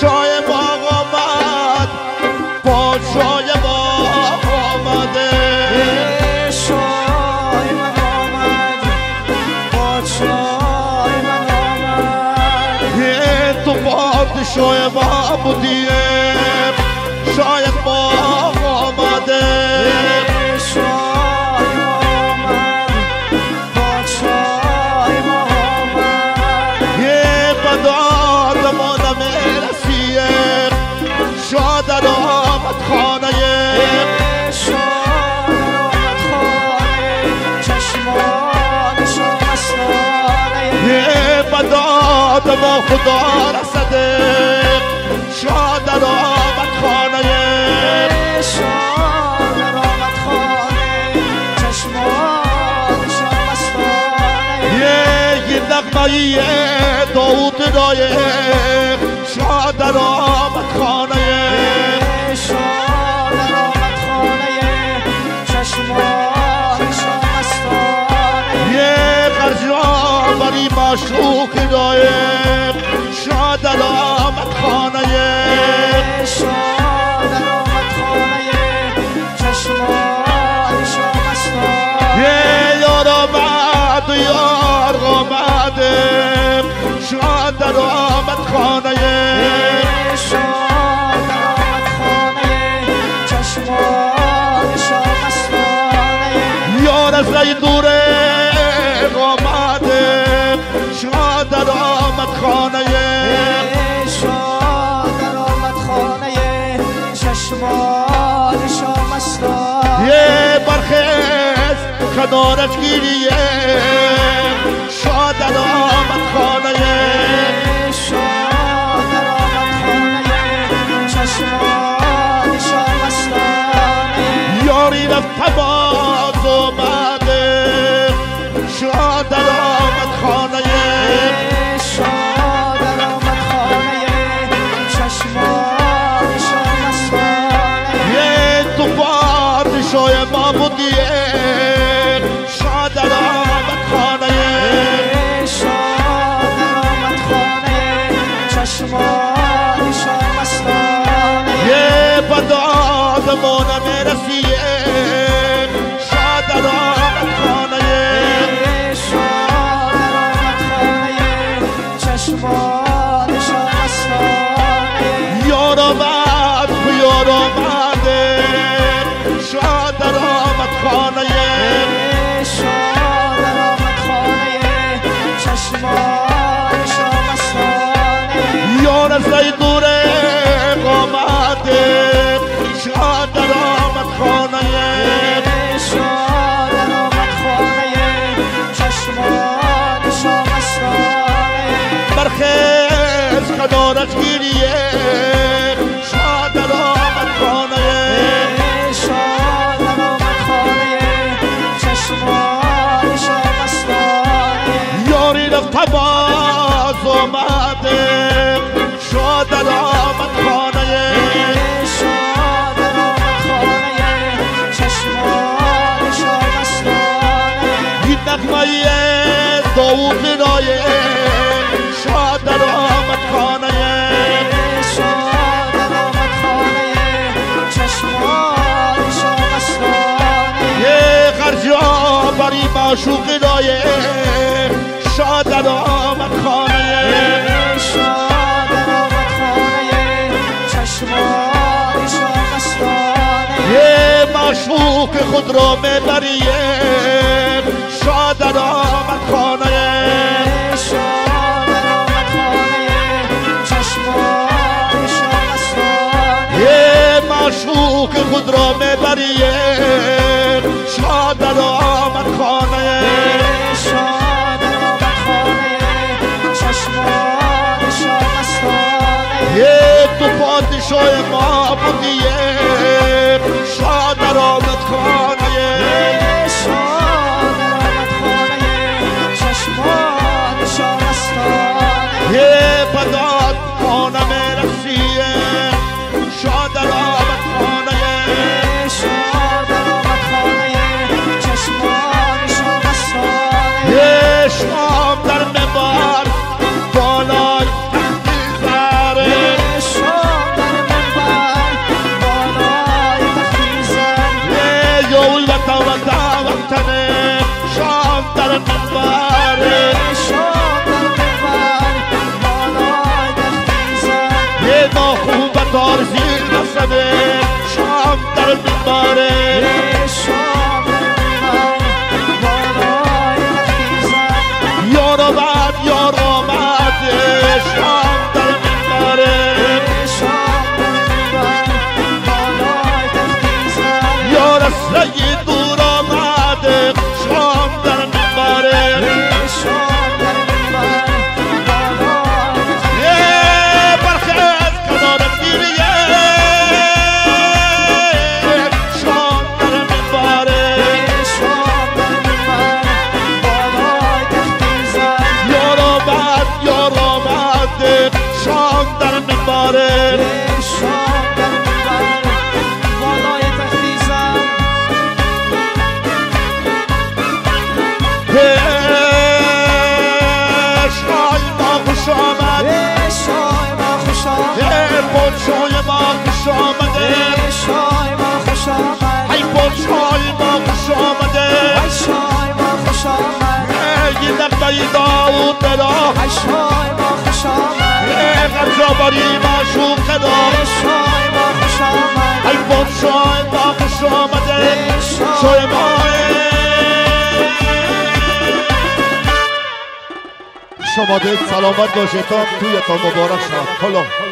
شای باغ آمد، پادشای باغ آمده. شای من آمد، پادشای من آمد. تو پادشای ما بودی، شاید باغ آمده. شای ما آمد، پادشای ما آمد. یه بداد ما نمیرسیه، شاد آمد خانه. شاد آمد خانه، چشمان شامستانه. یه بداد ما خدا رسده، شاد آمد خانه. شاد آمد خانه، چشمان شامستانه. یه نغمه داود رایه، شاد آمد خانه. شاد آمد خانه، چشمان شامستانه. یه قرجا بری معشوق رایه، شاد آمد خانه. شاد آمد خانه، چشمان شامستانه. یه یار آمد و یار آمده، شاد آمد خانه. شاد آمد خانه، چشمان شامستانه. یار از ری دوره آمده، شاد آمد خانه. شاد آمد خانه، چشمان شامستانه. یه برخیز کنارش گیریه، شاد آمد خانه. شاد آمد خانه، چشمان شامستانه. یاری رفت باز آمده، شاد آمد خانه. شاد آمد خانه، چشمان شامستانه. یه تو پادشاه ما بودیه، شاد آمد خانه. شاد آمد خانه، چشمان شامستانه. یه بداد ما نمیرسیه، شاد آمد خانه. شاد آمد خانه، چشمان شامستانه. یار آمد یار آمده، شاد آمد خانه. شاد آمد خانه، چشمان شامستانه. یار از ری دوره آمده، شاد آمد خانه. شاد آمد خانه، چشمان شامستانه. برخیز کنارش گیریه، شاد آمد خانه. شاد آمد خانه، چشمان شامستانه. یاری رفت باز آمده، شاد آمد خانه. شاد آمد خانه، چشمان شامستانه. این نغمه داود رایه، شاد آمد خانه. شاد آمد خانه، چشمان شامستانه. یه خرجا بری معشوق رایه، شاد آمد خانه. شاد آمد خانه، چشمان شامستانه. یه معشوق خود را میبریه، شاد آمد خانه. شاد آمد خانه، چشمان شامستانه. یه معشوق خود را میبریه، شاد آمد خانه. شاد آمد خانه، چشمان شامستانه. یه تو پادشاه ما بودیه، شاد آمد خانه. شاد آمد خانه، چشمان شامستانه. یه بداد خانه میرسیه، شاد آمد خانه. شاد آمد خانه، چشمان شامستانه. یه شام در منبر شام در منبر بالای تختی زد یه ناخوب دار زیر بسمه شام در منبر شام در منبر بالای تختی زد یار آمد یار آمد شام در منبر شام در منبر بالای تختی زد یار از ری دور آمد شام در منبر شام در منبر بالای تختی زد برخیز کنار پیریه شام در منبر شام در منبر بالای تختی زد یار آمد یار آمد شام در منبر شام در منبر بالای تختی زد شای ما خوش آمد شای ما خوش آمد پادشای ما خوش آمده شای ما خوش آمد ای پادشای ما خوش آمده شای ما خوش آمد ای نغمه داود را شای ما خوش آمد غمزابری معشوق را شای ما خوش آمد ای پادشای ما خوش آمده شای ما شما دل سلامت باشید تا توی تا مبارک شد.